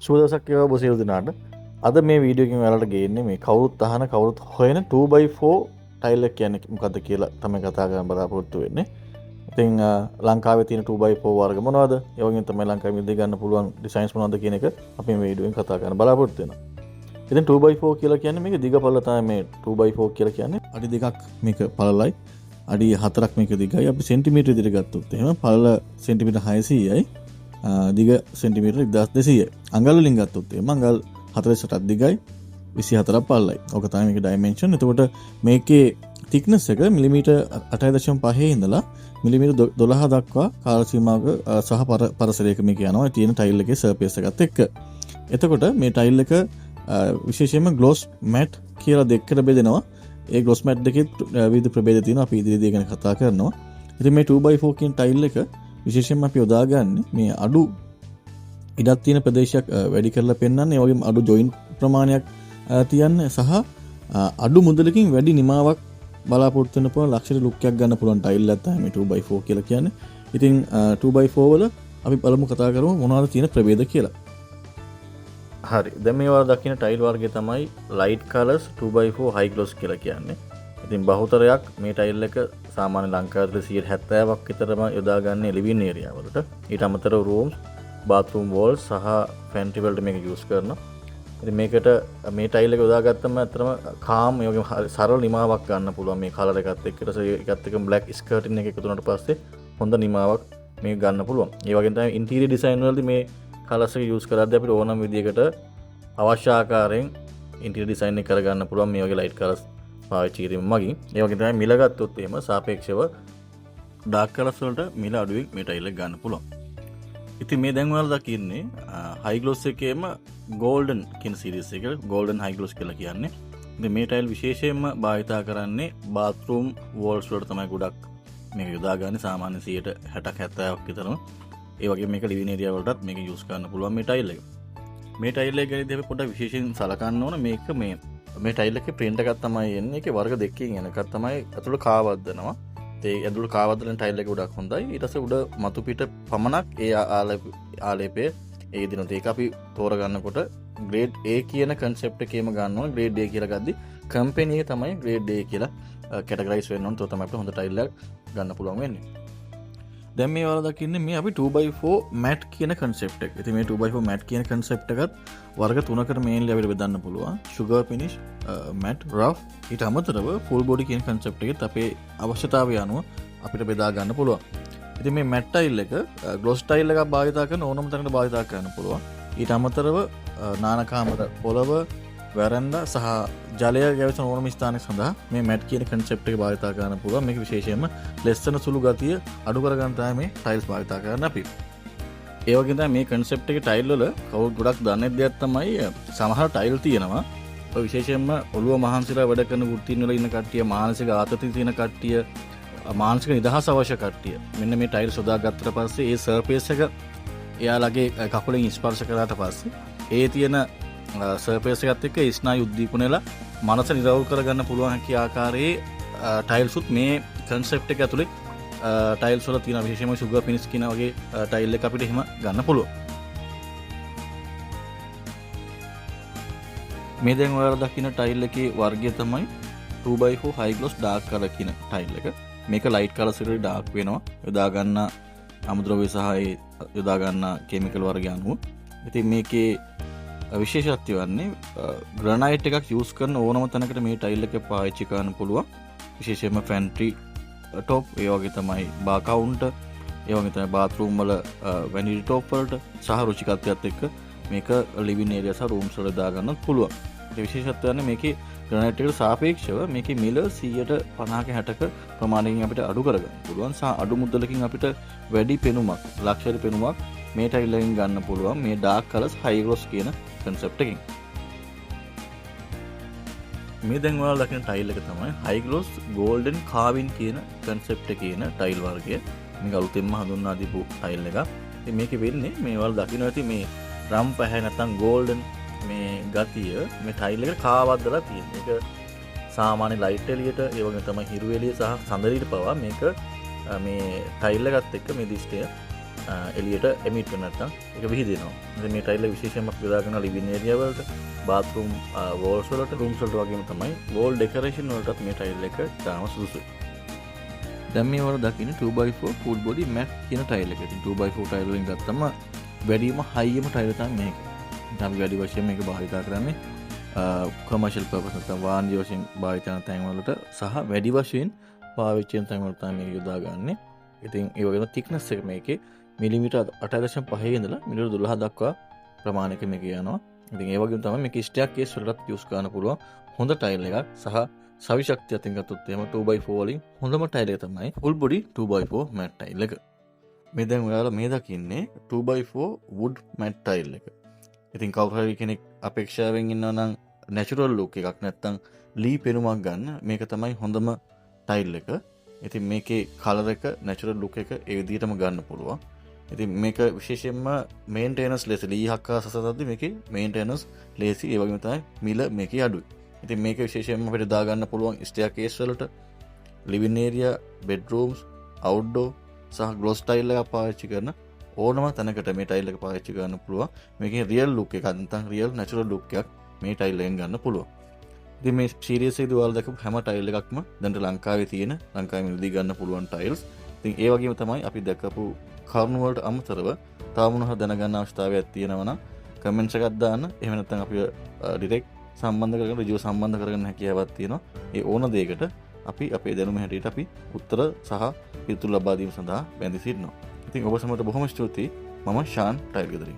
සුබ දවසක් වේවා ඔබ සියලු දෙනාට. අද මේ වීඩියෝ එකෙන් ඔයාලට ගේන්නේ මේ කවුරුත් අහන කවුරුත් හොයන 2x4 tile එක කියන්නේ මොකද්ද කියලා තමයි කතා කරන්න බලාපොරොත්තු වෙන්නේ. ඉතින් ලංකාවේ තියෙන 2x4 වර්ග මොනවද? ඒ වගේම තමයි ලංකාවේ මිලදී ගන්න පුළුවන් ඩිසයින්ස් මොනවද කියන එක අපි මේ වීඩියෝ එකෙන් කතා කරන්න බලාපොරොත්තු වෙනවා. ඉතින් 2x4 කියලා කියන්නේ මේක දිග පළල තමයි මේ 2x4 කියලා කියන්නේ. අඩි දෙකක් මේක පළලයි, අඩි හතරක් මේක දිගයි. අපි සෙන්ටිමීටර විදිහට ගත්තොත් එහෙම පළල සෙන්ටිමීටර් 600යි, දිග සෙන්ටිමීටර් 1200යි. අඟල් වලින් ගත්තොත් එහෙම අඟල් 48ක් දිගයි, 24ක් පළලයි. ඔක තමයි මේකේ ඩයිමෙන්ෂන්. එතකොට මේකේ තික්නස් එක මිලිමීටර් අටයි දශම පහේ ඉඳලා මිලිමීටර් 12 දක්වා කාල සීමාවක සහ පරසරයක මේක යනවා. ඒ තියෙන ටයිල් එකේ සර්ෆේස් එකත් එක්ක. එතකොට මේ ටයිල් එක විශේෂයෙන්ම ග්ලොස් මැට් කියලා දෙකකට බෙදෙනවා. ඒ ග්ලොස් මැට් දෙකෙත් විවිධ ප්‍රභේද තියෙනවා. අපි ඉදිරියේදී ගැන කතා කරනවා. ඉතින් මේ 2x4 කියන ටයිල් එක විශේෂයෙන්ම අපි යොදාගන්නේ මේ අඩු ඉඩක් තියෙන ප්‍රදේශයක් වැඩි කරලා පෙන්වන්න, ඒ වගේම අඩු ජොයින්ට් ප්‍රමාණයක් තියන්න සහ අඩු මුදලකින් වැඩි නිමාවක් බලාපොරොත්තු වෙන්න පුළුවන් ලක්ෂරි ලුක් එකක් ගන්න පුළුවන් ටයිල් එකක් තමයි මේ 2x4 කියලා කියන්නේ. ඉතින් 2x4 වල අපි බලමු කතා කරමු මොනවද තියෙන ප්‍රභේද කියලා. හරි, දැන් මේ ඔයාලා දකින ටයිල් වර්ගය තමයි ලයිට් කලර්ස් 2x4 හයි ග්ලොස් කියලා කියන්නේ. ඉතින් බහුතරයක් මේ ටයිල් එක සාමාන්‍ය ලංකාවේ තුළ සියයට හැත්තෑවක් විතරම යොදාගන්නේ ලිවින් ඒරියා වලට. ඊට අමතරව රූම්ස්, බාත්රූම් වෝල්ස් සහ ෆැන්ට්‍රි වලට මේක යූස් කරනවා. ඉතින් මේකට මේ ටයිල් එක යොදාගත්තම ඇත්තටම කාම් ඒ වගේම හරි සරල නිමාවක් ගන්න පුළුවන් මේ කලර් එකත් එක්ක. ඊට පස්සේ ඒකත් එක්කම බ්ලැක් ස්කර්ටින් එක එකතු වුණාට පස්සේ හොඳ නිමාවක් මේක ගන්න පුළුවන්. ඒ වගේම තමයි ඉන්ටීරියර් ඩිසයින් වලදී මේ කලර්ස් එක යූස් කරද්දී අපිට ඕනම විදියකට අවශ්‍ය ආකාරයෙන් ඉන්ටීරියර් ඩිසයින් එක කරගන්න පුළුවන් මේ වගේ ලයිට් කලර්ස් පාවිච්චි කිරීම මගින්. ඒ වගේම තමයි මිල ගත්තොත් එහෙම සාපේක්ෂව ඩාර්ක් කලර්ස් වලට මිල අඩුවෙන් මේ ටයිල් එක ගන්න පුළුවන්. ඉතින් මේ දැන් ඔයාලා දකින්නේ හයි ග්ලොස් එකේම ගෝල්ඩන් කියන සීරීස් එක, ගෝල්ඩන් හයි ග්ලොස් කියලා කියන්නේ. ඉතින් මේ ටයිල් විශේෂයෙන්ම භාවිතා කරන්නේ බාත්රූම් වෝල්ස් වලට තමයි ගොඩක් මේක යොදාගන්නේ, සාමාන්‍ය සියයට හැටක් හැත්තෑවක් විතරම. ඒ වගේම මේක ලිවින් ඒරියා වලටත් මේක යූස් කරන්න පුළුවන් මේ ටයිල් එක. මේ ටයිල් එක ගැනදී අපි පොඩ්ඩක් විශේෂයෙන් සලකන්න ඕන. මේක මේ ටයිල් එකේ ප්‍රින්ට් එකක් තමයි එන්නේ. ඒකේ වර්ග දෙකකින් එන එකක් තමයි ඇතුළ කාවද්දනවා. ඒ ඇතුළ කාවද්දන ටයිල් එක ගොඩක් හොඳයි. ඊට පස්සේ උඩ මතු පිට පමණක් ඒ ආලේපය ඒ දිනන. ඒක අපි තෝරගන්නකොට ග්‍රේඩ් A කියන කන්සෙප්ට් එකේම ගන්න ඕන. ග්‍රේඩ් A කියලා ගද්දි කම්පැනි එක තමයි ග්‍රේඩ් A කියලා කැටගරයිස් වෙන්න ඕන. තෝ තමයි අපිට හොඳ ටයිල් එකක් ගන්න පුළුවන් වෙන්නේ. දැන් මේ ඔයාලා දකින්නේ මේ අපි 2x4 mat කියන කන්සෙප්ට් එක. ඉතින් මේ 2x4 mat කියන කන්සෙප්ට් එකත් වර්ග තුනකට මේන්ලි අපිට බෙදන්න පුළුවන්. ෂුගර් ෆිනිෂ්, මැට්, රෆ්, ඊට අමතරව ෆුල් බොඩි කියන කන්සෙප්ට් එකෙත් අපේ අවශ්‍යතාවය අනුව අපිට බෙදා ගන්න පුළුවන්. ඉතින් මේ මැට් ටයිල් එක ග්ලොස් ටයිල් එකක් භාවිතා කරන ඕනම තැනකට භාවිතා කරන්න පුළුවන්. ඊට අමතරව නාන කාමර පොළව, වැරන්ඩා සහ ජලය ගැවසෙන ඕනම ස්ථානයක් සඳහා මේ මැට් කියන කන්සෙප්ට් එක භාවිතා කරන්න පුළුවන්. මේක විශේෂයෙන්ම ලෙස්සන සුළු ගතිය අඩු කරගන්න තමයි මේ ටයිල්ස් භාවිතා කරන්නේ අපි. ඒ වගේම තමයි මේ කන්සෙප්ට් එකේ ටයිල් වල කවුරුත් ගොඩක් දන්නේ දෙයක් තමයි සමහර ටයිල් තියෙනවා. ඔය විශේෂයෙන්ම ඔළුව මහන්සිලා වැඩ කරන වෘත්තීන් වල ඉන්න කට්ටිය, මානසික ආතති තියෙන කට්ටිය, මානසික නිදහස අවශ්‍ය කට්ටිය මෙන්න මේ ටයිල් සොදා ගත්තට පස්සේ ඒ සර්ෆේස් එක එයාලගේ කකුලෙන් ස්පර්ශ කරාට පස්සේ ඒ තියෙන සර්ෆේස් එකත් එක්ක ස්නායු උද්දීපන වෙලා මනස නිරවුල් කරගන්න පුළුවන් හැකි ආකාරයේ ටයිල්සුත් මේ කන්සෙප්ට් එක ඇතුලේ ටයිල්ස් වල තියෙන විශේෂයෙන්ම ෂුගර් ෆිනිෂ් කියන වගේ ටයිල් එක අපිට එහෙම ගන්න පුළුවන්. මේ දැන් ඔයාලා දකින ටයිල් එකේ වර්ගය තමයි 2x4 high gloss dark color කියන ටයිල් එක. මේක ලයිට් කලර්ස් වලට ඩාර්ක් වෙනවා. යොදා ගන්න අමුද්‍රව්‍ය සහ ඒ යොදා ගන්න කෙමිකල් වර්ගය අනුව. ඉතින් මේකේ විශේෂත්වය වන්නේ ග්‍රනයිට් එකක් යූස් කරන ඕනම තැනකට මේ ටයිල් එක පාවිච්චි කරන්න පුළුවන්. විශේෂයෙන්ම ෆැන්ට්‍රි ටොප්, ඒ වගේ තමයි බාර් කවුන්ටර්, ඒ වගේ තමයි බාත්රූම් වල වැනිටි ටොප් වලට සහ රුචිකත්වයත් එක්ක මේක ලිවින් ඒරියා සහ රූම්ස් වල දාගන්නත් පුළුවන්. ඒ විශේෂත්වය වන්නේ මේකේ ග්‍රනයිට් එකට සාපේක්ෂව මේකේ මිල සියයට පනහක හැටක ප්‍රමාණයකින් අපිට අඩු කරගන්න පුළුවන් සහ අඩු මුදලකින් අපිට වැඩි පෙනුමක්, ලක්ෂරි පෙනුමක් මේ ටයිල් එකෙන් ගන්න පුළුවන් මේ ඩාර්ක් කලර්ස් හයි ග්ලොස් කියන කන්සෙප්ට් එකකින්. මේ දැන් ඔයාලා දකින ටයිල් එක තමයි හයි ග්ලොස් ගෝල්ඩන් කාවින් කියන කන්සෙප්ට් එකේ එන ටයිල් වර්ගය. මේක අලුතෙන්ම හඳුන්වා දීපු ටයිල් එකක්. ඉතින් මේකේ වෙන්නේ මේ ඔයාලා දකින්න ඇති මේ රම් පැහැ නැත්නම් ගෝල්ඩන් මේ ගතිය මේ ටයිල් එකට කාවද්දලා තියෙන්නේ. මේක සාමාන්‍ය ලයිට් එළියට, ඒ වගේම තමයි හිරු එළිය සහ සඳ එළියට පවා මේක මේ ටයිල් එකත් එක්ක මේ දිෂ්ටය එළියට එමිට් වෙන නැත්නම් ඒක විහිදෙනවා. ඉතින් මේ ටයිල් එක විශේෂයෙන්ම අපි යොදා ගන්නවා ලිවිං ඒරියා වලට, බාත්රූම් වෝල්ස් වලට, රූම්ස් වලට වගේම තමයි වෝල් ඩෙකරේෂන් වලටත් මේ ටයිල් එක ඉතාම සුදුසුයි. දැන් මේ වල දකින්නේ 2x4 full body mat කියන ටයිල් එක. ඉතින් 2x4 tile වලින් ගත්තම වැඩිම හයියම ටයිල් තමයි මේක. ඉතින් අපි වැඩි වශයෙන් මේක භාවිතා කරන්නේ කමර්ෂල් පර්පස් නැත්නම් වාණිජ වශයෙන් භාවිත කරන තැන් වලට සහ වැඩි වශයෙන් පාවිච්චි කරන තැන් වලට තමයි මේක යොදාගන්නේ. ඉතින් ඒ වගේම තික්නස් එක මේකේ මිලිමීටර් 8.5 ඉඳලා මිලිමීටර් 12 දක්වා ප්‍රමාණයක මේක යනවා. ඉතින් ඒ වගේම තමයි මේක ස්ටෙයාර් කේස් වලටත් යූස් කරන්න පුළුවන් හොඳ ටයිල් එකක් සහ සවි ශක්තිය අතින් ගත්තොත් එහෙම 2x4 වලින් හොඳම ටයිල් එක තමයි full body 2x4 mat tile එක. මේ දැන් ඔයාලා මේ දකින්නේ 2x4 wood mat tile එක. ඉතින් කවුරු හරි කෙනෙක් අපේක්ෂාවෙන් ඉන්නවා නම් නැචරල් ලුක් එකක් නැත්තම් ලී පෙනුමක් ගන්න මේක තමයි හොඳම ටයිල් එක. ඉතින් මේකේ කලර් එක නැචරල් ලුක් එක ඒ විදිහටම ගන්න පුළුවන්. ඉතින් මේක විශේෂයෙන්ම මේන්ටෙනන්ස් ලේසි, ලී හක්කා සසඳද්දි මේකේ මේන්ටෙනන්ස් ලේසි, ඒ වගේම තමයි මිල මේකේ අඩුයි. ඉතින් මේක විශේෂයෙන්ම අපිට දාගන්න පුළුවන් ස්ටෙයාර් කේස් වලට, ලිවිං ඒරියා, බෙඩ්රූම්ස්, අවුට්ඩෝර් සහ ග්ලොස් ටයිල් එකක් පාවිච්චි කරන ඕනම තැනකට මේ ටයිල් එක පාවිච්චි කරන්න පුළුවන්. මේකේ රියල් ලුක් එකක් නැත්නම් රියල් නැචරල් ලුක් එකක් මේ ටයිල් එකෙන් ගන්න පුළුවන්. ඉතින් මේ සීරීස් එකේදී ඔයාලා දැකපු හැම ටයිල් එකක්ම දැනට ලංකාවේ තියෙන, ලංකාවේ මිලදී ගන්න පුළුවන් ටයිල්ස්. ඉතින් ඒ වගේම තමයි අපි දැකපු කරුණු වලට අමතරව තව මොනවා හරි දැනගන්න අවශ්‍යතාවයක් තියෙනවා නම් කමෙන්ට්ස් එකක් දාන්න. එහෙම නැත්නම් අපි ඩිරෙක්ට් සම්බන්ධ කරගෙන ඍජුව සම්බන්ධ කරගන්න හැකියාවක් තියෙනවා. ඒ ඕන දෙයකට අපි අපේ දැනුම හැටියට අපි උත්තර සහ පිළිතුරු ලබා දීම සඳහා බැඳී සිටිනවා. ඉතින් ඔබ සැමට බොහොම ස්තුතියි. මම ශාන් ටයිල් ගෙදරින්.